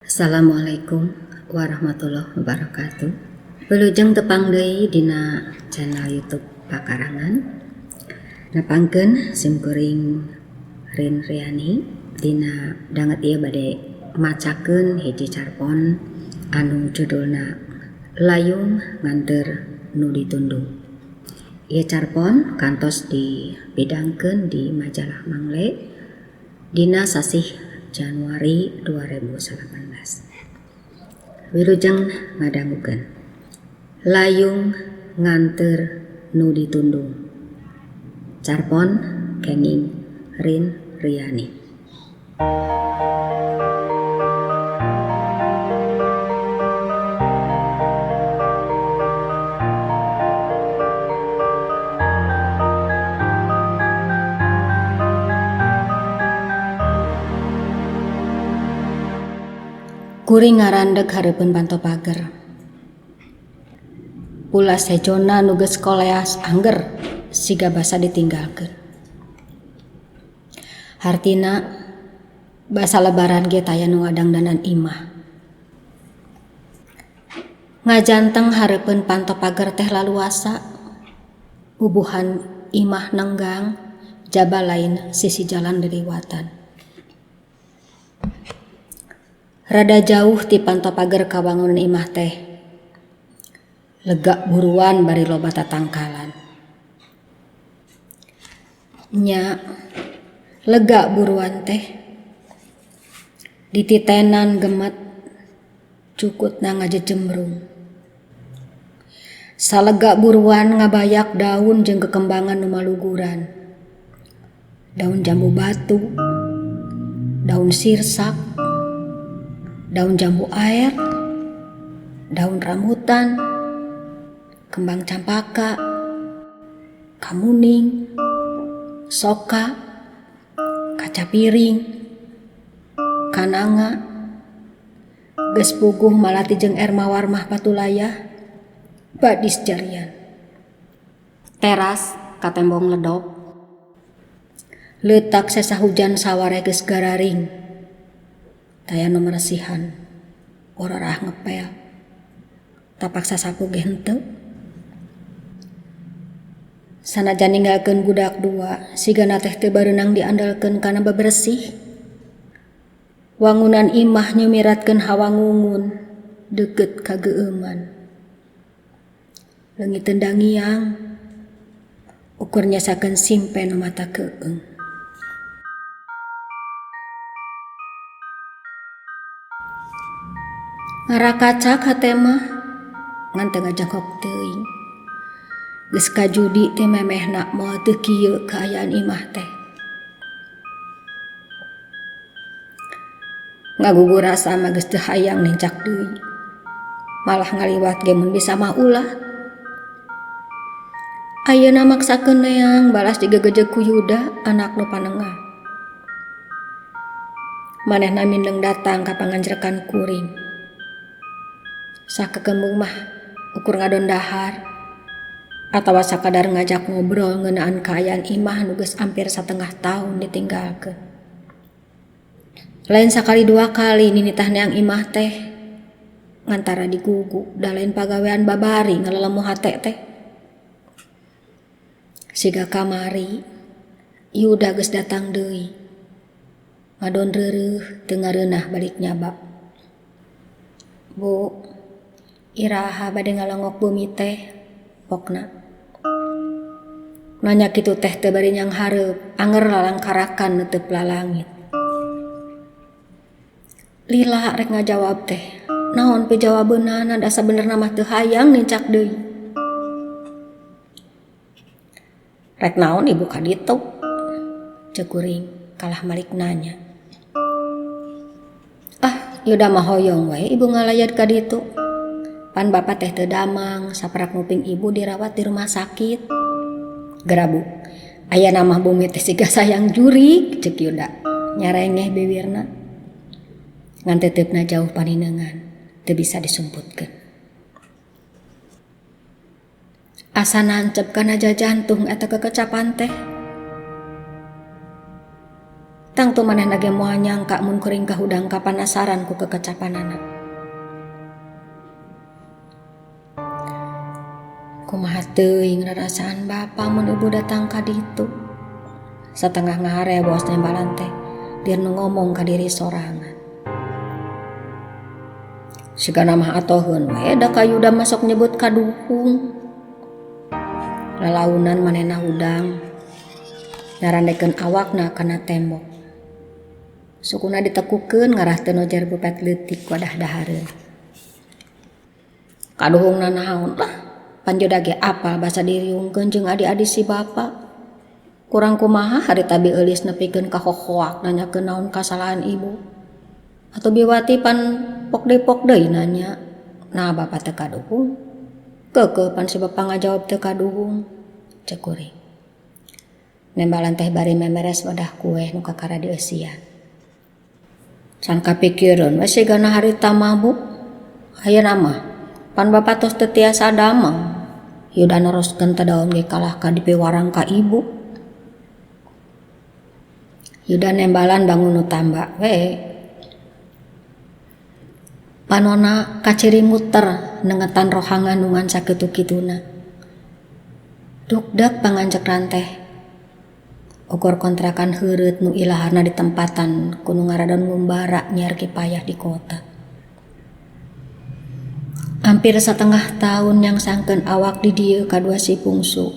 Assalamualaikum warahmatullahi wabarakatuh. Wilujeng tepang deui dina channel YouTube Pakarangan. Nepangkeun simkuring Rin Riani dina danget ieu bade macakeun hiji carpon anu judulna Layung Nganteur Nu Ditundung. Ieu carpon kantos dipidangkeun di majalah Mangle dina sasih Januari 2018. Wilujeng ngadangukeun. Layung nganteur nu ditundung. Carpon kenging Rin Riani. Kuring ngarandeg hareupeun panto pager. Pulas hejona nu geus koleas angger siga basa ditinggalkeun. Hartina basa lebaran ge taya nu ngadangdanan imah. Ngajanteng hareupeun panto pager teh laluasa. Bubuhan imah nenggang jaba lain sisi jalan liliwatan. Rada jauh ti panto pager kawangunan imah teh. Lega buruan bari loba tatangkalan. Nya lega buruan teh. Dititenan gemet cukutna ngajejembrung. Salega buruan ngabayak daun jeung kekembangan nu maluguran. Daun jambu batu, daun sirsak, daun jambu air, daun rambutan, kembang campaka, kamuning, soka, kaca piring, kananga, geus puguh malati jeung air mawar mah patulayah, badis jarian. Teras katembong ledok, leutak sesa hujan saware geus gararing. Taya nu meresihan, orarah ngepel, tapaksa sapu ge henteu. Sanajan ninggalkeun budak dua, sigana teh teu bareunang diandalkeun kana bebersih. Wangunan imah nyumiratkeun hawa ngungun, deukeut ka geueuman. Leungiteun dangiang, ukur nyasakeun simpe nu mata keueung. Ngarakacak hate mah ngan teu ngajengkok teuing. Geus kajudi teh memehna moal teu kieu kaayaan imah teh. Ngagugu rasa mah geus teu hayang nincak deui. Malah ngaliwat ge mun bisa mah ulah. Ayeuna maksakeun neang balas digegejeg ku Yuda anak nu panengah. Manehna mindeng datang ka panganjrekan kuring. Sakekembung mah ukur ngadon dahar atawa sakadar ngajak ngobrol ngeunaan kaayaan imah nu geus hampir satengah tahun ditinggalkeun. Lain sakali dua kali ninitah neang imah teh ngantara digugu da lain pagawean babari ngalelemu hate teh. Siga kamari Yuda geus datang deui. Ngadon reureuh teu ngareunah balik nyaba. Bu, iraha bade ngalongok bumi teh pokna. Nanya kitu teh teu bari nyanghareup, anger lalangkarakan neuteub lalangit. Lila rek ngajawab teh, naon pijawabeunana da sabenerna mah teu hayang nincak deui. Rek naon ibu ka ditu? Ceuk kuring kalah malik nanya. Ah, Yuda mah hoyong wae ibu ngalayat ka ditu. Pan bapak teh teu damang, saprak nguping ibu dirawat di rumah sakit. Gerabu, aya mah bumi teh siga sayang jurik, ceuk Yuda. Nyarengeh bibirna. Ngan teuteup jauh paninengan, teu bisa disumputkeun. Asa nancep kana jantung eta kekecapan teh. Tangtu manehna ge moal nyangka mun kuring kahudang kapanasaran ku kekecapanana. Kumaha teuing rarasaan bapa mun ibu datang ka ditu. Satengah ngaharewos nembalan teh lir nu ngomong ka diri sorangan. Sigana mah atoheun we da ka Yuda mah sok nyebut kaduhung. Lalaunan manehna hudang narandekeun awakna kana tembok. Sukuna ditekukeun ngarah teu nojer bupet leutik wadah dahareun. Kaduhungna naon lah, pan Yuda ge apal basa diriungkeun jeung adi-adi si bapa. Kurang kumaha harita Bi Eulis nepikeun ka hohoak nanyakeun naon kasalahan ibu. Atuh Biwati pan pok deui pok deui nanya. Nah bapa teu kaduhung. Keukeuh pan si bapa ngajawab teu kaduhung. Ceuk kuring. Nembalan teh bari memeres wadah kueh nu kakara dieusian. Can kapikireun we sigana harita mah bu. Ayeuna mah pan bapa tos teu tiasa damang. Yuda neroskeun teh daun ge kalah ka dipiwarang ka ibu. Yuda nembalan bangun nu tamba we. Panona kaciri muter nengetan rohangan nu ngan sakitu-kituna. Dukdak panganjekran teh. Ukur kontrakan heureut nu ilaharna ditempatan ku nu ngaradon ngumbara nyiar kipayah di kota. Hampir satengah tahun nyangsangkeun awak di dieu kadua si bungsu.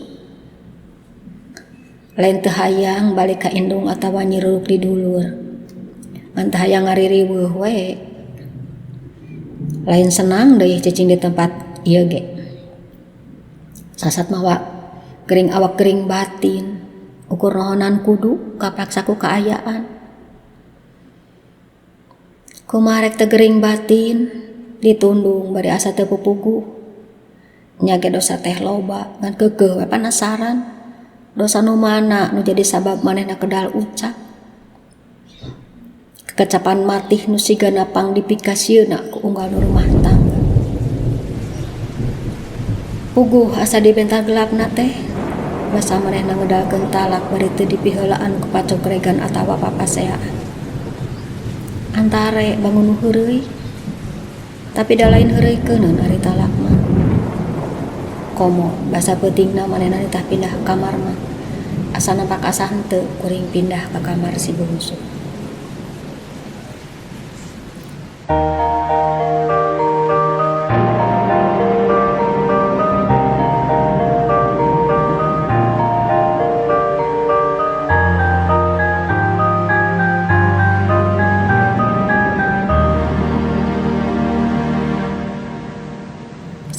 Lain teu hayang balik ka indung atawa nyiruluk di dulur. Ngan teu hayang ngaririweuh we. Lain senang deui cicing di tempat ieu ge. Sasat mawa gering awak gering batin. Ukur nohonan kudu kapaksa ku kaayaan. Kumaha rek teu gering batin ditundung bari asa teu pupuguh. Nya ge dosa teh loba ngan keukeuh we panasaran. Dosa nu mana nu jadi sabab manehna kedal ucap. Kekecapan matih nu sigana pang dipikasieuna ku unggal nu rumah tangga. Puguh asa dibentar gelapna teh. Basa manehna ngedalkeun talak bari teu dipiheulaan ku pacogregan atawa papaseaan. Antare bangun nu heureuy. Tapi da lain heureuykeuneun ari talak mah. Komo basa peutingna manehna nitah pindah kamar mah. Asa nampak asa henteu kuring pindah ka kamar si bungsu.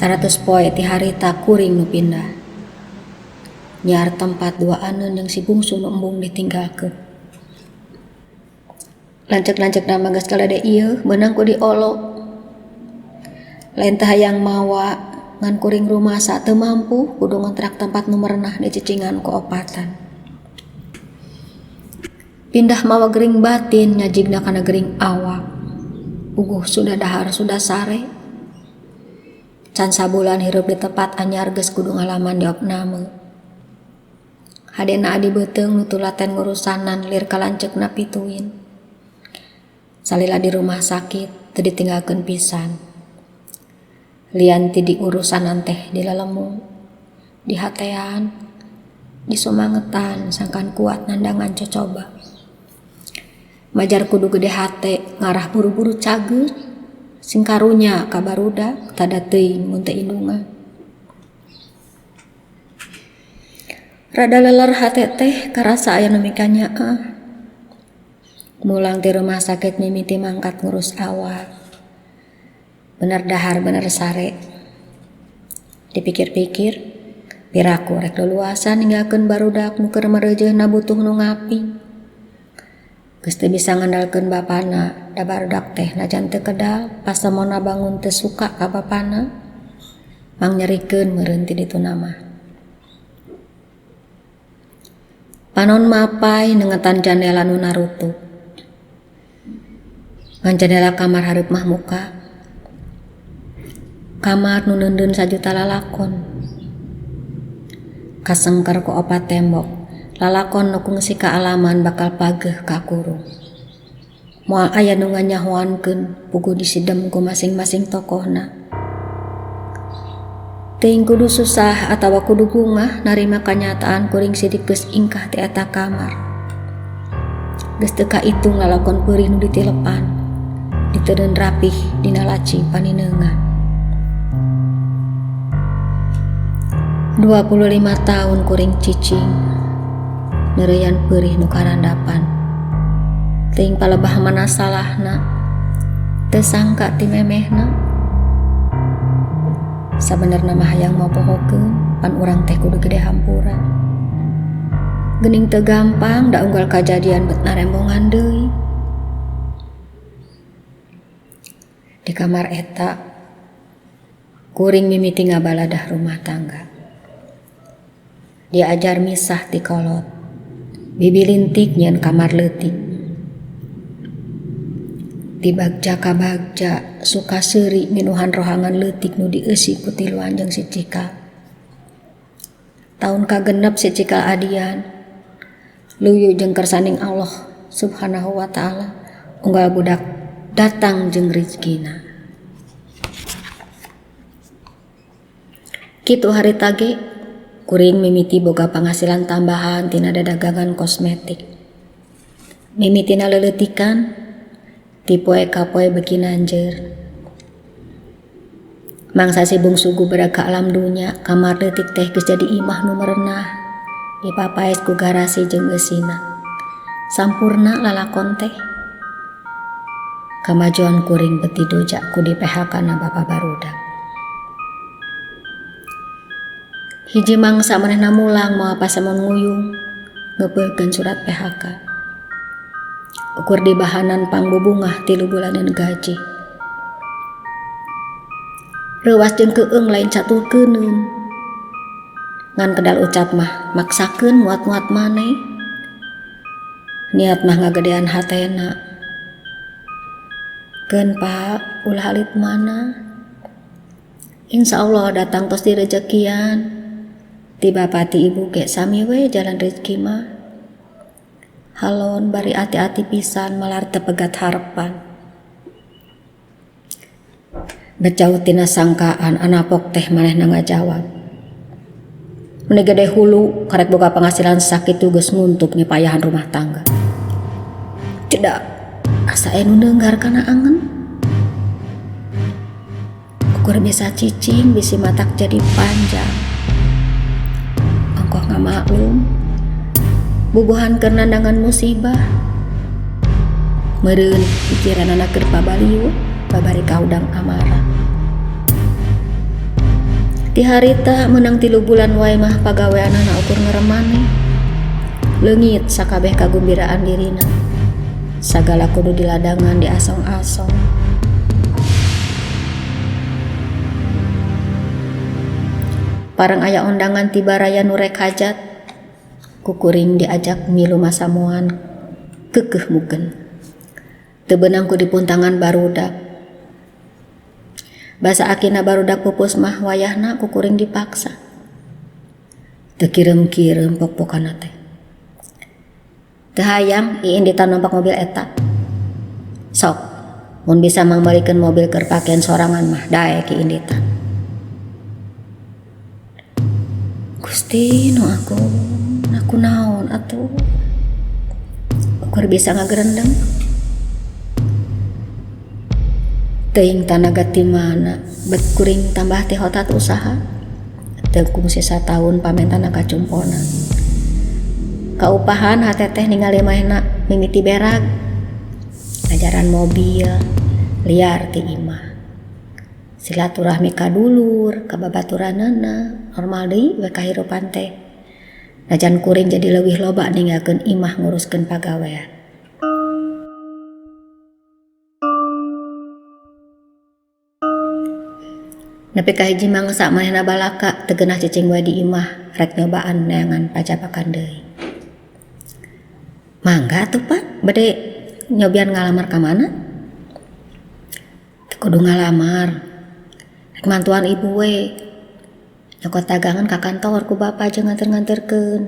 100 poe ti harita kuring nu pindah. Nyiar tempat duaaneun jeung si bungsu nu embung ditinggalkeun. Lanceuk-lanceukna mah geus kalede ieu beunang ku diolo. Lain teh hayang mawa ngan kuring rumasa teu mampu kudu ngontrak tempat nu merenah dicicingan ku opatan. Pindah mawa gering batin nyajigna kana gering awak. Puguh sudah dahar sudah sare. Can sabulan hirup di tempat anyar geus kudu ngalaman di opname. Hadena adi beuteung nu tulaten ngurusanan lir ka lanceukna pituin. Salila di rumah sakit teu ditinggalkeun pisan. Lian ti diurusanan teh dilelemung, dihatean, disumangetan sangkan kuat nandangan cocoba. Majar kudu gede hate ngarah buru-buru cager. Sing karunya ka barudak tada teuing mun teu indungan. Rada leler hate teh karasa aya nu mikanyaah. Mulang ti rumah sakit mimiti mangkat ngurus awak. Bener dahar bener sare. Dipikir-pikir, piraku rek luluasan ninggalkeun barudak nu keur mareujeuna butuh nu ngaping. Geus teu bisa ngandalkeun bapana, da barudak teh najan teu kedal, pasemona bangun teu suka ka bapana. Mangnyerikeun meureun ti dituna mah. Panon mapai nengetan jandela nu narutup. Ngan jandela kamar hareup mah muka. Kamar nu neundeun sajuta lalakon. Kasengker ku opat tembok, Lalakon nu kungsi kaalaman bakal pageuh ka kurung. Moal aya nu nganyahoankeun puguh disidem ku masing-masing tokohna. Teuing kudu susah atawa kudu bungah narima kanyataan kuring sidik geus ingkah ti eta kamar. Geus teu kaitung lalakon peurih nu ditilepan, diteundeun rapih dina laci panineungan. 25 taun kuring cicing, neureuyan peurih nu karandapan. Teuing palebah mana salahna, teu sangka ti memehna. Sabenerna mah hayang mopohokeun, pan urang teh kudu gede hampura. Geuning teu gampang da unggal kajadian bet narembongan deui. Di kamar eta, kuring mimiti ngabaladah rumah tangga. Diajar misah ti kolot, bibilintik nyieun kamar leutik. Ti bagja ka bagja, suka seuri minuhan rohangan leutik nu dieusi ku tiluan jeung si Cikal. Taun kagenep si Cikal adian, luyu jeung kersaning Allah Subhanahu wa taala, unggal budak datang jeung rizkina. Kitu harita ge, kuring mimiti boga panghasilan tambahan tina dadagangan kosmetik. Mimitina leuleutikan, ti poe ka poe beuki nanjeur. Mangsa si bungsu gubrag ka alam dunya, kamar leutik teh geus jadi imah nu merenah, dipapaes ku garasi jeung eusina. Sampurna lalakon teh. Kamajuan kuring beuti doja ku di PHK na bapa barudak. Hiji mangsa manehna mulang moal pasemon nguyung, ngebeulkeun surat PHK. Ukur di bahanan pangbubungah 3 bulanan gaji. Reuwas jeung keung lain caturkeuneun. Ngan kedal ucap mah maksakeun muat-muat maneh. Niat mah ngagedean hatena. Keun Pak, ulah alit mana. Insya Allah datang tos direjekian. Ti bapa ti ibu ge sami we jalan rezeki mah. Halon bari ati-ati pisan malar teu pegat harepan. Becau tina sangkaan anapok teh manehna ngajawab. Meni gede hulu karek boga penghasilan sakitu geus nguntup ngipayahan rumah tangga. Cedak asa anu neunggar kana angen. Ukur bisa cicing bisi matak jadi panjang. Ongkoh ngamaklum bubuhan keur nandangan musibah. Meureun pikiranana keur pabaliut babari kaudang amarah. Ti harita meunang 3 bulan wae mah pagaweanana ukur ngeremane. Leungit sakabeh kagumbiraan dirina. Sagala kudu diladangan diasong-asong. Parang aya ondangan ti baraya nu rek hajat. Kukuring diajak milu masamuan keukeuh mugen. Teu beunang ku dipuntangan barudak. Basa akina barudak pupus mah wayahna kukuring dipaksa. Teu kireum-kireum pok-pokana teh. Teu hayang iin ditan numpak mobil eta. Sok, mun bisa mangbalikeun mobil keur pakean sorangan mah daek iin ditan. Gusti nu aku, aku naon atuh. Ukur bisa ngagerendeng. Teuing tanaga ti mana, bet kuring tambah ti hotat usaha. Teu kungsi sataun pamentana kacumpona. Kaupahan hate teh ningali manehna mimiti berag. Ajaran mobil liar ti imah. Silaturahmi ka dulur, ka babaturanana, normal deui we kahirupan teh. Najan kuring jadi leuwih loba ninggalkeun imah nguruskeun pagawean. Nepi ka hiji mangsa manehna balaka teu geunah cicing wae di imah rek nyobaan neangan pajabakan deui. Mangga atuh Pak, bade nyobian ngalamar ka mana? Teu kudu ngalamar. Rek mantuan ibu we. Nyokot dagangan ka kantor ku bapa jeung nganter-nganterkeun.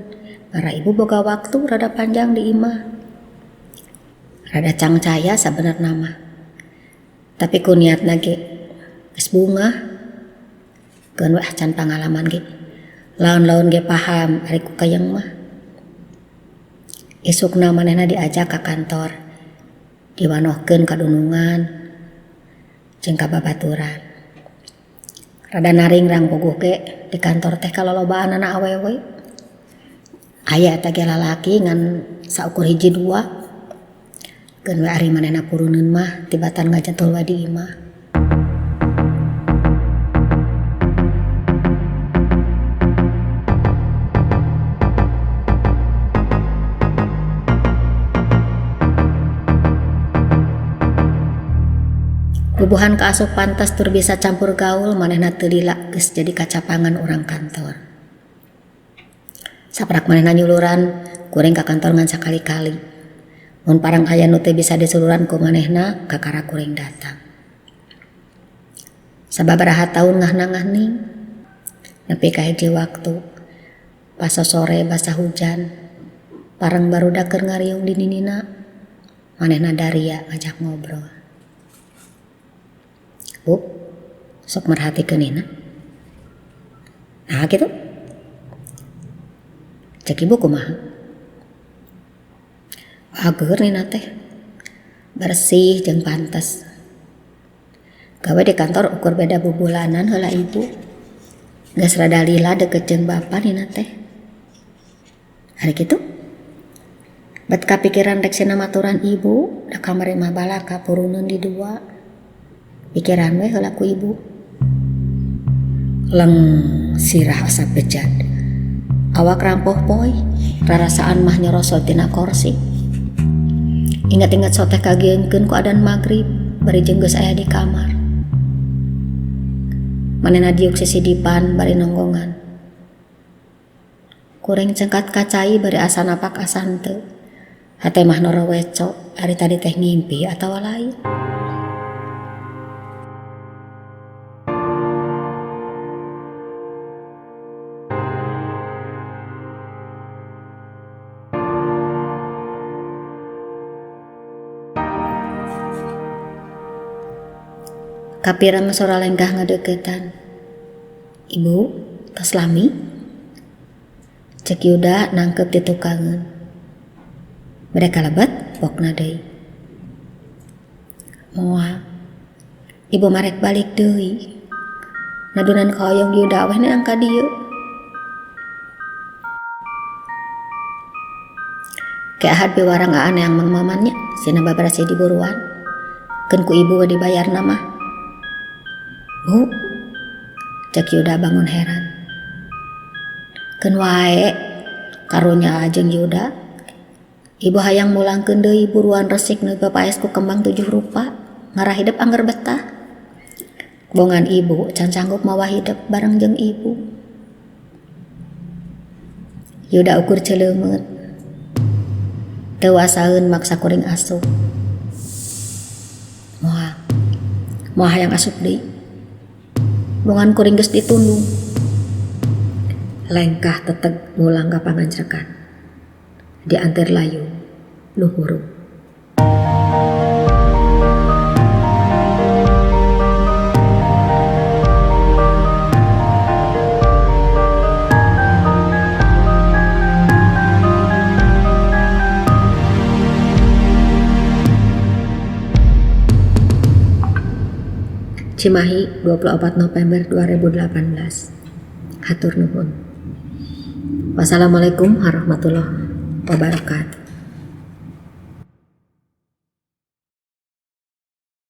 Ngara ibu boga waktu rada panjang di imah. Rada cangcaya sabenerna mah. Tapi ku niatna ge geus bungah. Keun we ah can pangalaman ge. Laon-laon ge paham ari ku keyeng mah. Isukna manehna diajak ka kantor. Diwanohkeun ka dunungan jeung ka babaturan. Rada naringrang puguh ge di kantor teh kalolobaanana awewe. Aya eta ge lalaki ngan saukur hiji dua. Keun we ari manehna puruneun mah tibatan ngajentul we di imah. Bubuhan kaasup pantes tur bisa campur gaul manehna teu lila geus jadi kacapangan urang kantor. Saprak manehna nyuluran kuring ka kantor ngan sakali-kali. Mun parang aya nu teu bisa disuluran ku manehna kakara kuring datang. Sababaraha taun ngahna-ngahning nepi ka hiji waktu pas sosore basa hujan pareng barudak keur ngariung di ninina manehna daria ngajak ngobrol. Bu, sok merhatikeun nina. Nah kitu. Cek ibu kumaha? Bageur nina teh. Bersih jeung pantes. Gawe di kantor ukur beda bubulanan heula ibu. Geus rada lila deket jeung bapa nina teh. Ari kitu? Bet kapikiran rek sina maturan ibu, da kamari mah balaka puruneun di dua. Pikiran we heula ku ibu. Leng sirah asap bejat. Awak rampoh poy, rarasaan mah nyorosol tina korsi. Ingat-ingat soteh kagieunkeun ku adan magrib, bari jeung geus aya di kamar. Manehna diuk sisidipan bari nonggongan. Kuring cengkat kacai bari asa napak asa henteu. Hate mah noroweco, ari tadi teh ngimpi atawa lain. Kapireng sora lengkah ngedeketan. Ibu, tos lami? Cek Yuda nangkep di tukangan. Mereka lebat, pokna deui. Moal. Ibu marek balik deui. Nadunan kahoyong Yuda weh neang ka dieu. Ke ahad biwarang aan yang mangmamannya, sina babarasi di buruan. Keun ku ibu we dibayar nama. Bu, cek Yuda bangun heran. Keun wae karunya jeung Yuda. Ibu hayang mulangkeun deui buruan resik nu papaes ku kembang 7 rupa, ngarah hidep angger betah. Bongan ibu can sanggup mawa hidep bareng jeung ibu. Yuda ukur celeungeut. Teu wasaeun maksa kuring asup. Moal. Moal hayang asup deui. Bongan kuring geus ditundung. Lengkah teteg mulang ka pangancrekan. Diantir layu nu hurung. Cimahi, 24 November 2018. Hatur nuhun. Wassalamualaikum warahmatullahi wabarakatuh.